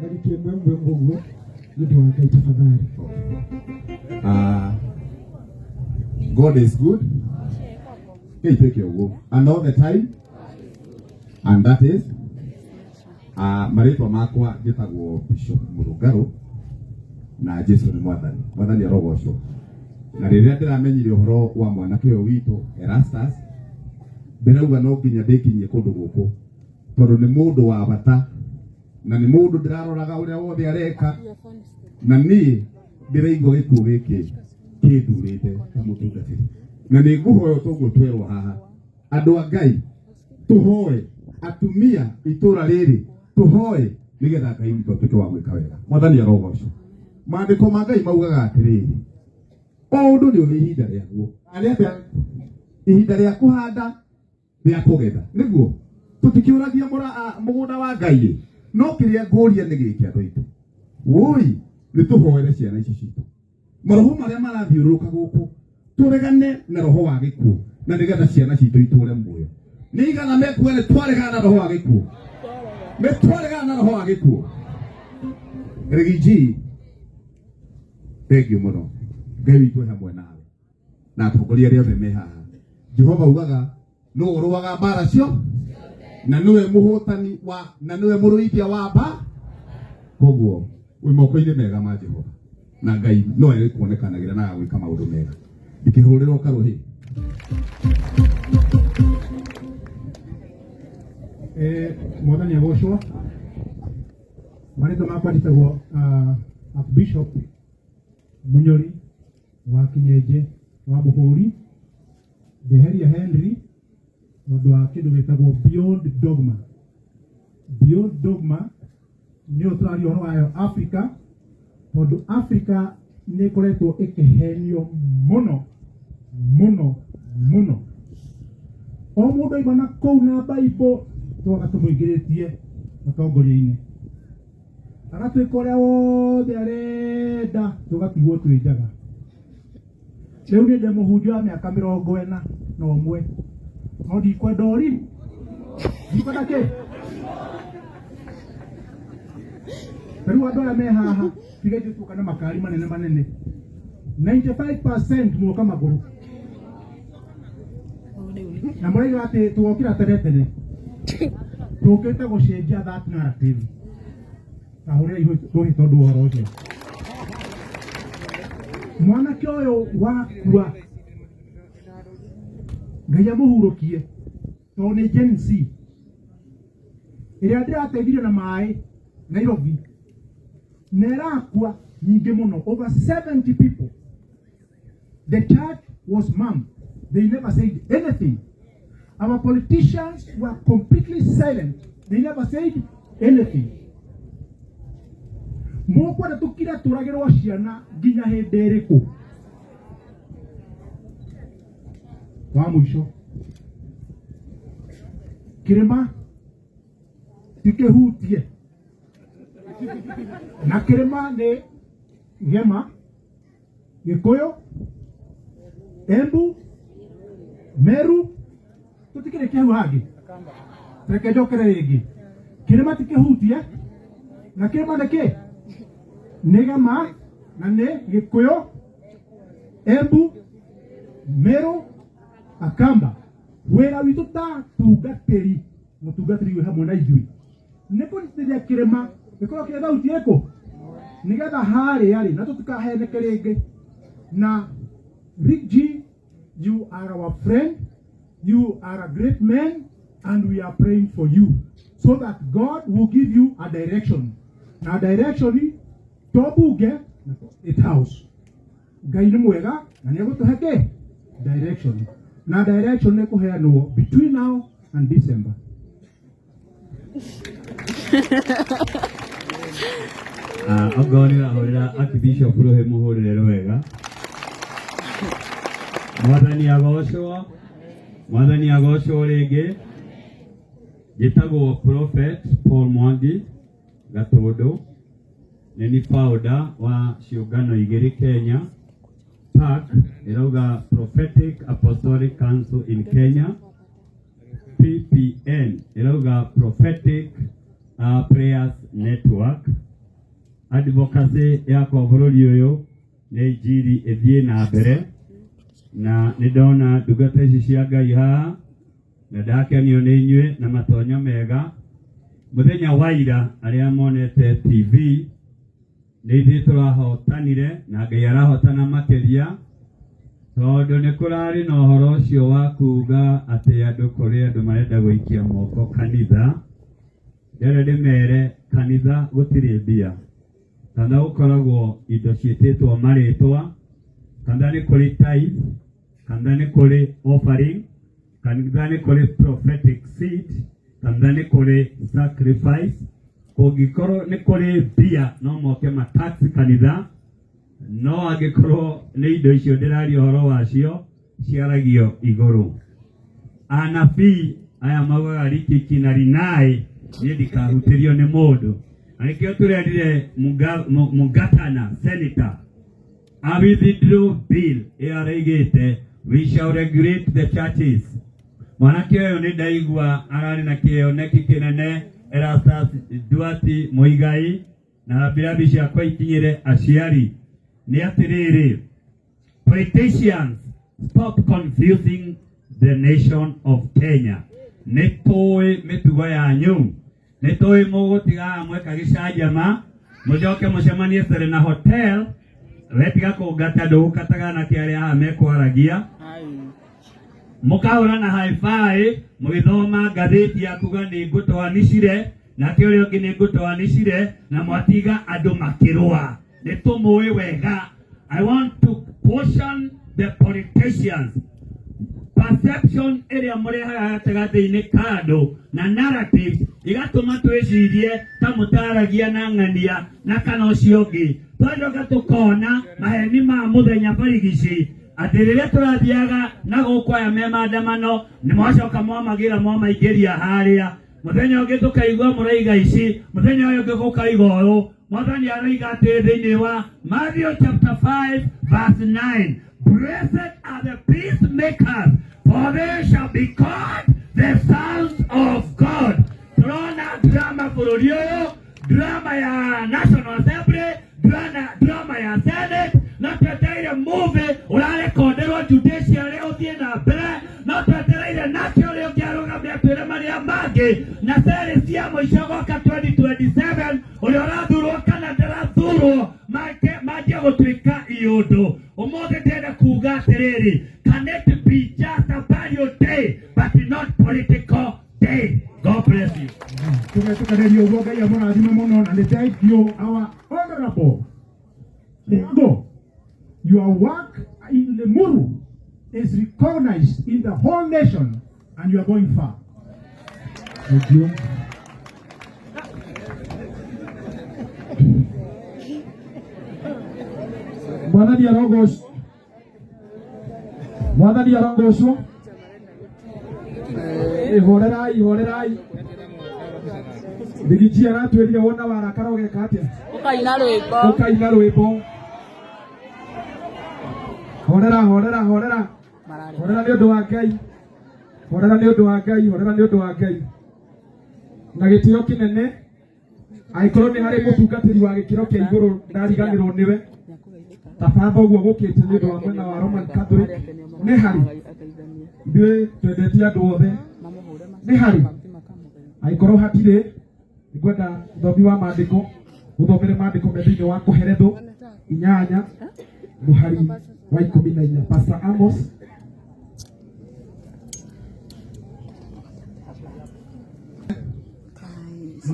Ndagĩka ĩmwe ĩmwe ũguo nĩ ũndũ wa Ngai tafadhali. God is good. Hey, take your go. And all the time. And that is marĩtwa makwa njĩtagwo Bishop Mũrũngarũ na Jesu nĩ mwathani. Mwathani arogocwo. Na rĩrĩa ndĩramenyire ũhoro wa mwanake ũyũ witũ Erastus, ndĩrauga no nginya ndĩkinyie kũndũ gũkũ tondũ nĩ mũndũ wa bata na nĩ mũndũ ndĩraroraga ũrĩa wothe areka na niĩ ndĩraigua gĩkuũ gĩkĩ kĩndurĩte ta mũtungatĩri na nĩ ngũhoya toguo twerwo haha andũ a Ngai tũhoe atumia itũra rĩrĩ tũhoe nĩgetha Ngai witũ atuĩke wa gwĩka wega. Mwathani arogocwo. Maandĩko ma Ngai maugaga atĩrĩrĩ, o ũndũ nĩ ũrĩ ihinda rĩaguo. Arĩa atĩa ihinda rĩa kũhanda rĩa kũgetha nĩguo tũtikĩũragia mũgũnda wa Ngai ĩ. No kĩrĩa ngũria nĩ gĩkĩ andũ aitũ, woi nĩ tũhoere ciana ici citũ maroho marĩa marathiũrũrũka gũkũ, tũregane na roho wa gĩkuũ na nĩgetha ciana citũ itũre muoyo. Nĩ igana mekuga nĩ twaregana na roho wa gĩkuũ, nĩ twaregana na roho wa gĩkuũ. Rigiji, thengiũ mũno. Ngai witũ e hamwe nawe na atongoria arĩa othe me haha. Jehova ugaga nũ ũrũaga mbara cio na nĩwe mũhotani wa na nĩwe mũrũithia wa mba. Koguo wĩ moko-inĩ mega ma Jehova na Ngai no egũkuonekanagĩra na agagwĩka maũndũ mega. Ndikĩhũrĩrwo karũhĩ. Mwathani agocwo. Marĩtwa makwa njĩtagwo Archbishop Munyori wa Kinyenje wa Mũhũri, Ndeheria Henry tondũ wa kĩndũ gĩtagwo Beyond Dogma. Beyond Dogma nĩyo tũraria ũhoro wayo Africa, tondũ Africa nĩ ĩkoretwo ĩkĩhenio mũno mũno mũno. O mũndũ aima na kũu na Bible twaga tũmũingĩrĩtie ũtongoria-inĩ, agatuĩka ũrĩa wothe arenda, tũgatigwo twĩ njaga. Rĩu niĩ ndĩ mũhunjia wa mĩaka 41, no ndikwenda ũrimũ, ndikwenda kĩ. Rĩu andũ aya me haha tiga ithuĩ tuoka na makari manene manene, 95% muoka magũrũ na mũraiga atĩ tuokĩra tene tene, tũkĩte gũcenjia that narrative. Tahũrĩra rũhĩ tondũ wa ũhoro ũcio. Mwanake ũyũ wakua, Ngai amũhurũkie, tondũ nĩ Gen Z ĩrĩa ndĩrateithirie na maĩ Nairobi, na ĩrakua nyingĩ mũno, over 70 people. The church was mum. They never said anything. Our politicians were completely silent. They never said anything. Mũkwenda tũkire tũragĩrwo ciana nginya hĩndĩ ĩrĩkũ? Wa mũico, kĩrĩma tikĩhutie na kĩrĩma nĩ gema Gĩkũyũ, Embu, Meru, tũtikĩrĩkia hau hangĩ. Reke njokere rĩngĩ. Kĩrĩma tikĩhutie na kĩrĩma nĩ kĩ? Nĩ gema na nĩ Gĩkũyũ, Embu, Meru, Akamba. Wĩra witũ ta tungatĩri, mũtungatĩri wĩ hamwe na ithuĩ, nĩ kũnyitithia kĩrĩma gĩkorwo kĩ thauti ĩkũ nĩgetha harĩa rĩ na tũtikaheneke rĩngĩ. Na Rick G, you are our friend, you are a great man, and we are praying for you so that God will give you a direction. Na direction to bunge na to State House. Ngai nĩ mwega na nĩ egũtũhe kĩ direction, na direction nĩ kũheanwo between now and December. Ongorwo nĩ ũrahũrĩra Archbishop rũhĩ, mũhũrĩre rwega. Mwathani agocwo, Mwathani agocwo rĩngĩ. Njĩtagwo Prophet Paul Mwangi Gatũndũ, nĩ ni founder wa ciũngano igĩrĩ Kenya. PAC ĩrauga Prophetic Apostolic Council in Kenya, PPN ĩrauga Prophetic Prayers Network. Advocacy yakwa bũrũri ũyũ nĩ injiri ĩthiĩ na mbere, na nĩ ndona ndungata ici cia Ngai haha na ndakenio nĩ inyuĩ na matonyo mega. Mũthenya wa ira arĩa monete TV nĩ ithuĩ tũrahotanire na Ngai arahotana makĩria, tondũ nĩ kũrarĩ na ũhoro ũcio wa kuga atĩ andũ kũrĩ andũ marenda gũikia moko kanitha. Ndĩrenda ndĩmere kanitha gũtirĩ mbia, kanitha gũkoragwo indo ciĩtĩtwo marĩtwa, kanitha nĩ kũrĩ tithe, kanitha nĩ kũrĩ offering, kanitha nĩ kũrĩ prophetic seed, kanitha nĩ kũrĩ sacrifice. Kũngĩkorwo nĩ kũrĩ mbia no moke matax kanitha, no angĩkorwo nĩ indo icio ndĩraria ũhoro wacio ciaragio igũrũ. Anabii aya maugaga rikiki na rinai, niĩ ndikahutĩrio nĩ mũndũ, na nĩkĩo tũrerire Mungatana senator a withdraw bill ĩyo araigĩte, we shall regulate the churches. Mwanake ũyũ nĩ ndaigua ararĩ na kĩoneki kĩnene, Erastus Duarte Muigai, na rambirambi ciakwa ikinyĩre aciari nĩ atĩrĩrĩ, politicians, stop confusing the nation of Kenya. Nĩ tũĩ mĩtugo yanyu, nĩ tũĩ mũgũtigaga mweka gĩcanjama, mũcoke mũcemanie Serena Hotel. Wetiga kũngata ndũgũkataga na kĩarĩa haha mekwaragia, mũkahũra na hi-fi mũgĩthoma ngathĩti ya kuga nĩ ngũtoanicire nake ũrĩa ũngĩ nĩ ngũtoanicire, na mwatiga andũ makĩrũa. Nĩ tũmũĩ wega. I want to caution the politicians, perception ĩrĩa mũrehaga gatagatĩ-inĩ ka andũ na narratives igatũma twĩcirie ta mũtaragia na ng'ania na kana ũcio ũngĩ, twacoka tũkona maheni ma mũthenya barigici atĩ rĩrĩa tũrathiaga na gũkũ aya me maandamano nĩ mwacoka mwamagĩra mwamaingĩria harĩa, mũthenya ũngĩ tũkaigua mũraiga ici, mũthenya ũyũ ũngĩ gũkaiga ũyũ. Mwathani aroiga atĩ thĩinĩ wa Matthew chapter 5 verse 9, "Blessed are the peacemakers, for they shall be called the sons of God." Tũrona drama bũrũri ũyũ, drama ya National Assembly, drama ya Senate, no twetereire movie ũrarekonderwo judiciary ũthiĩ na mbere, no twetereire nake ũrĩa ũngĩ arũgame atwĩre marĩa mangĩ, na seri cia mũico goka 2027 ũrĩa ũrathurwo kana ndarathurwo manjie gũtuĩka iũndũ. Ũmũthĩ ndĩrenda kuga atĩrĩrĩ, can it be just a burial day but not political day? God bless you. Tũgetĩkanĩria ũguo, Ngai amũrathime mũno, na nĩ thank you, our honorable Ngo. Your work in Limuru is recognized in the whole nation and you are going far. Thank you. Mwathani arogocwo, Mwathani arogocwo. Horerai, horerai. Rigiji aratwĩrire wona warakara ũgeka atĩa? Ũkaina rwĩmbo. Ũkaina rwĩmbo. Horera, horera, horera, horera nĩ ũndũ wa Ngai, horera nĩ ũndũ wa Ngai, horera nĩ ũndũ wa Ngai. Na gĩtĩo kĩnene, angĩkorwo nĩ harĩ mũtungatĩri wa gĩkĩro kĩa igũrũ ndariganĩrwo nĩwe, ta baba ũguo gũkĩte nĩ ũndũ wa mwena wa Roman Catholic, nĩ harĩ ithuĩ twendete andũ othe, nĩ harĩ. Angĩkorwo hatirĩ, nĩngwenda mũthomi wa maandĩko mũthomere maandĩko me thĩinĩ wa Kũherethũ 8 mũhari wa 14, Pastor Amos.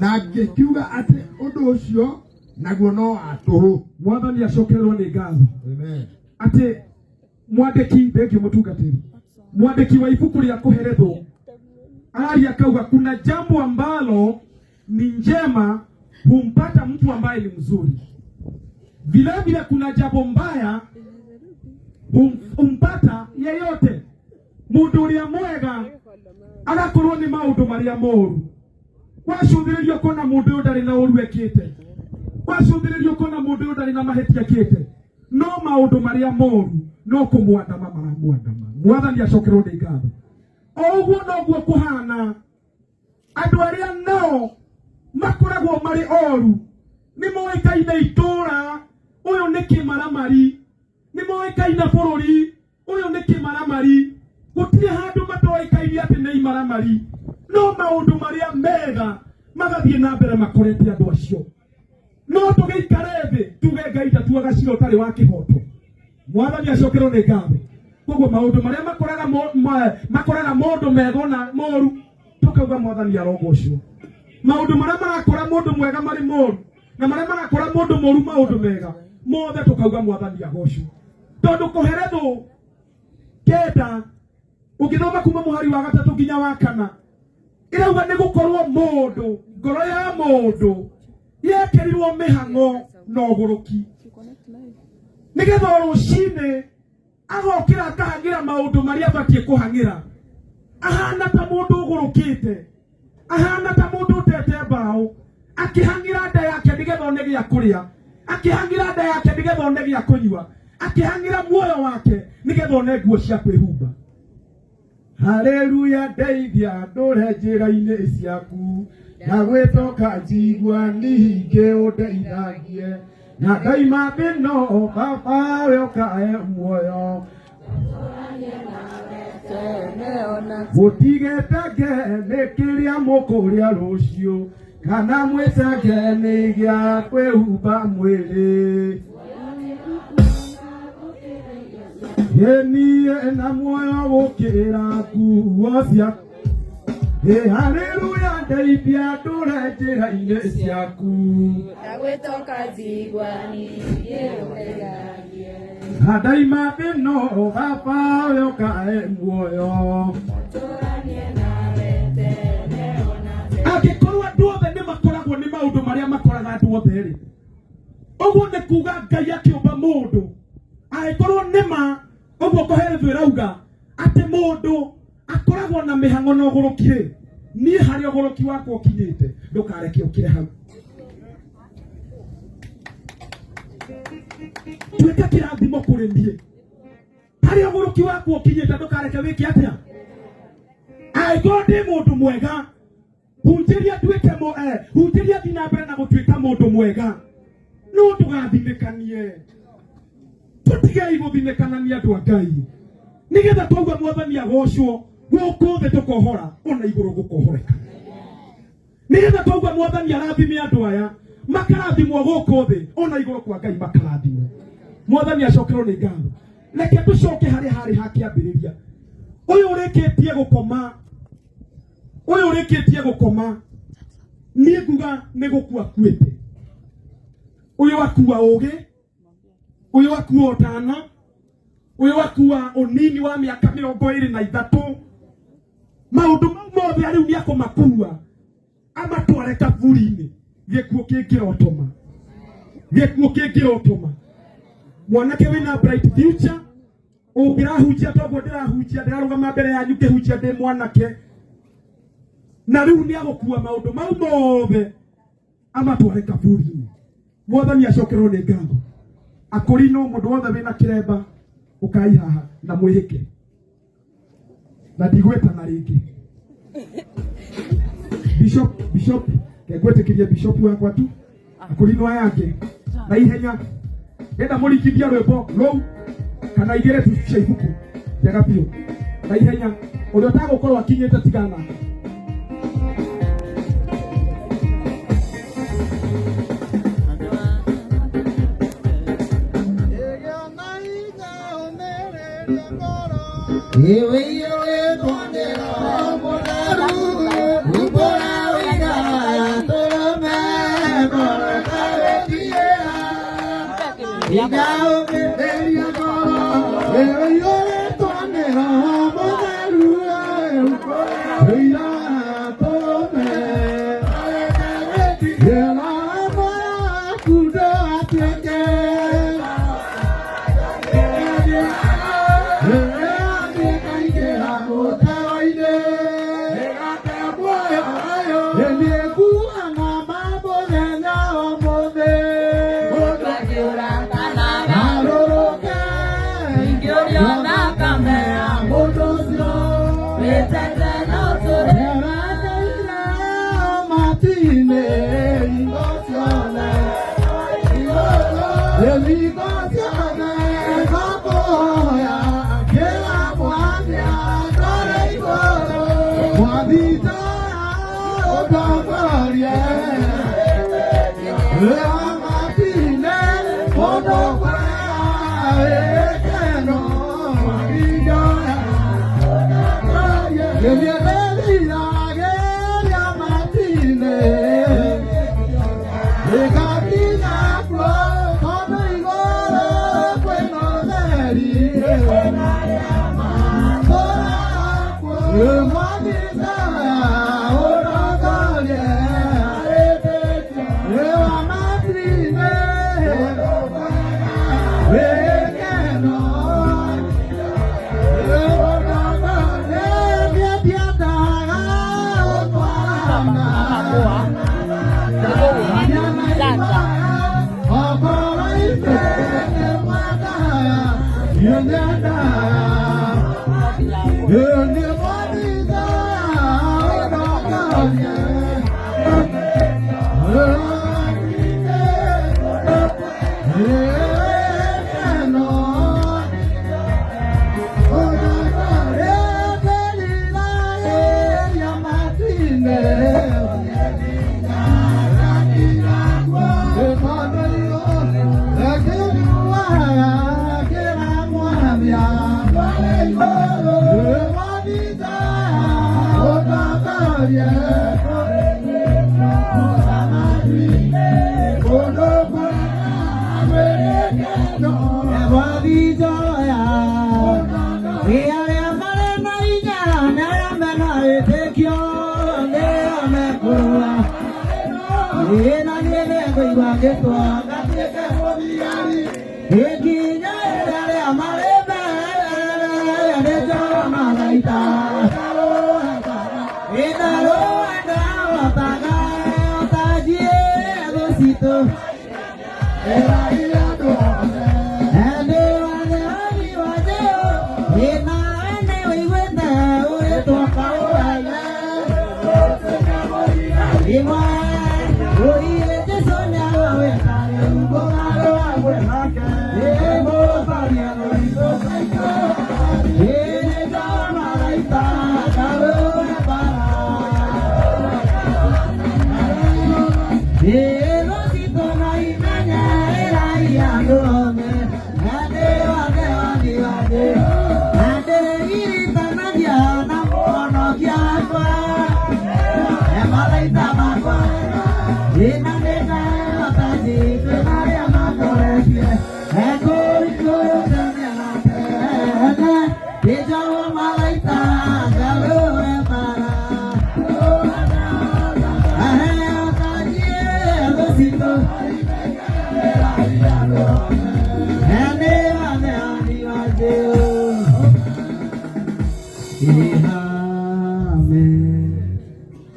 Na ngĩkiuga atĩ ũndũ ũcio naguo no wa tũhũ. Mwathani acokererwo nĩ ngatho. Amen. Atĩ mwandĩki, thengio mũtungatĩri, mwandĩki wa ibuku rĩa Kũherethwo araria akauga kuna jambo ambalo ni njema humpata mtu ambaye ni mzuri, vile vile kuna jambo mbaya humpata yeyote. Mundu uria mwega agakorwo ni maundu maria moru, wacũthĩrĩria ũkona mũndũ ũyũ ndarĩ na ũru ekĩte, wacũthĩrĩria ũkona mũndũ ũyũ ndarĩ na mahĩtia ekĩte, no maũndũ marĩa moru no kũmwandama maramwandama. Mwathani acokerwo nĩ ngatho. O ũguo noguo kũhana andũ arĩa nao makoragwo marĩ oru. Nĩ moĩkaine itũũra, ũyũ nĩ kĩmaramari. Nĩ moĩkaine bũrũri, ũyũ nĩ kĩmaramari. Gũtirĩ handũ matoĩkaine atĩ nĩ imaramari, no maũndũ marĩa mega magathiĩ na mbere makorete andũ acio. No tũgĩikare thĩ tuge Ngai ndatuaga cira ũtarĩ wa kĩhoto. Mwathani acokerwo nĩ ngatho. Koguo maũndũ marĩa makoraga makoraga mũndũ mega ona moru, tũkauga Mwathani arogocwo. Maũndũ marĩa marakora mũndũ mwega marĩ moru, na marĩa marakora mũndũ mũru maũndũ mega mothe, tũkauga Mwathani agocwo. Tondũ kũherethwo kenda ũngĩthoma kuma mũhari wa gatatũ nginya wa kana, ĩrauga nĩ gũkorwo mũndũ, ngoro ya mũndũ yekĩrirwo mĩhang'o na ũgũrũki, nĩgetha o rũcinĩ agokĩra akahang'ĩra maũndũ marĩa abatiĩ kũhang'ĩra, ahana ta mũndũ ũgũrũkĩte, ahana ta mũndũ ũtete mbaũ, akĩhang'ĩra nda yake nĩgetha one gĩa kũrĩa, akĩhang'ĩra nda yake nĩgetha one gĩa kũnyua, akĩhang'ĩra muoyo wake nĩgetha one nguo cia kwĩhumba. Haleluya, ndeithia ndũre njĩra-inĩ ciaku, ndagwĩtoka njigua ningĩ ũndeithagie, na ndaima thĩno baba we ũkae muoyo. Mũtigetenge nĩ kĩrĩa mũkũrĩa rũciũ, kana mwĩtenge nĩ gĩa kwĩhumba mwĩrĩ. Niĩ na muoyo gũkĩra nguo cia. Ĩ haleluya, ndeithia ndũre njĩra-inĩ ciaku, ndagwĩtoka njigua ningĩ ũndeithagie, na ndaima thĩno baba we ũkae muoyo. Tũranie nawe tene ona tene. Angĩkorwo andũ othe nĩ makoragwo nĩ maũndũ marĩa makoraga andũ othe rĩ, ũguo nĩ kuga Ngai akĩũmba mũndũ, angĩkorwo nĩ ma ũguo kũherithio ĩrauga atĩ mũndũ akoragwo na mĩhang'o na ũgũrũki rĩ, niĩ harĩa ũgũrũki wakwa ũkinyĩte ndũkareke ũkĩre hau. Tuĩka kĩrathimo kũrĩ niĩ. Harĩa ũgũrũki wakwa ũkinyĩte ndũkareke wĩke atĩa. Angĩkorwo ndĩ mũndũ mwega, hunjĩria nduĩke hunjĩria thiĩ na mbere na gũtuĩka mũndũ mwega, no ndũgathinĩkanie. Tũtigei gũthinĩkanania andũ a Ngai, nĩgetha twauga Mwathani agocwo gũkũ thĩ tũkohora, ona igũrũ gũkohoreka. Nĩgetha twauga Mwathani arathime andũ aya, makarathimwo gũkũ thĩ, ona igũrũ kwa Ngai makarathimwo. Mwathani acokerwo nĩ ngatho. Reke tũcoke harĩa harĩ ha kĩambĩrĩria. Ũyũ ũrĩkĩtie gũkoma, ũyũ ũrĩkĩtie gũkoma, niĩ nguga nĩ gũkua akuĩte. Ũyũ akua ũgĩ, ũyũ akua ũtana, ũyũ akua ũnini wa mĩaka 23. Maũndũ mau mothe rĩu nĩ akũmakua amatware kaburi-inĩ. Gĩkuũ kĩngĩrotoma, gĩkuũ kĩngĩrotoma. Mwanake wĩna bright future, ũngĩrahunjia toguo ndĩrahunjia, ndĩrarũgama mbere yanyu ngĩhunjia ndĩ mwanake, na rĩu nĩ agũkua maũndũ mau mothe amatware kaburi-inĩ. Mwathani acokerwo nĩ ngatho. Akũrinũ, mũndũ wothe wĩna kĩremba ũkai haha na mwĩhĩke, na ndigwĩtana rĩngĩ. Bishop, Bishop, ngwĩtĩkĩria Bishop wakwa tu. Akũrinũ aya angĩ na ihenya, ndenda mũringithia rwĩmbo rũu kana igĩrĩ tu cia ibuku njega biũ na ihenya. Ũrĩa ũtagũkorwo akinyĩte tigana.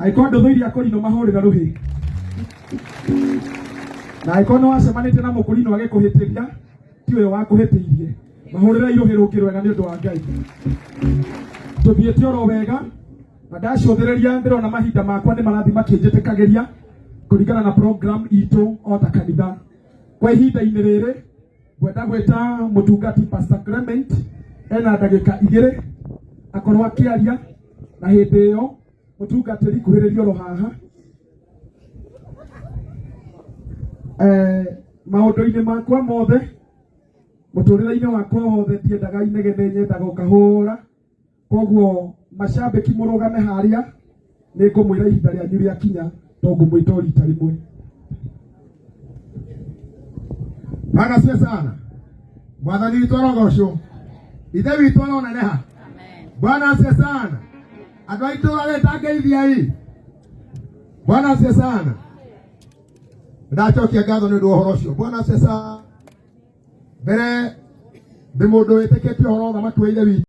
Angĩkorwo ndũthũirie akũrinũ mahũrĩra rũhĩ na angĩkorwo nĩ wacemanĩtie na mũkũrinũ agĩkũhĩtĩria ti ũyũ wakũhĩtĩirie mahũrĩra irũhĩ rũngĩ rwega nĩ ũndũ wa Ngai. Tũthiĩte oro wega na ndacũthĩrĩria ndĩrona mahinda makwa nĩ marathiĩ makĩnjĩtĩkagĩria kũringana na program itũ o ta kanitha. Kwa ihinda-inĩ rĩrĩ ngwenda gwĩta mũtungati Pastor Clement ena ndagĩka 2 akorwo akĩaria, na hĩndĩ ĩyo mũtungatĩri kuhĩrĩria oro haha. Maũndũ-inĩ makwa mothe mũtũrĩre-inĩ wakwa wothe ndiendaga inegene, nyendaga ũkahũra. Koguo macambĩki mũrũgame harĩa nĩ ngũmwĩra ihinda rĩanyu rĩakinya, to ngũmwĩta o rita rĩmwe. Bwana asifiwe sana. Mwathani witũ arogocwo. Ithe witũ aroneneha. Bwana asifiwe sana. Andũ a itũũra rĩ tangeithiai. Bwana asifiwe sana. Ndacokia ngatho nĩ ũndũ wa ũhoro ũcio. Bwana asifiwe sana. Mbere ndĩ mũndũ wĩtĩkĩtie ũhoro wa ũthamaki wa Ithe witũ.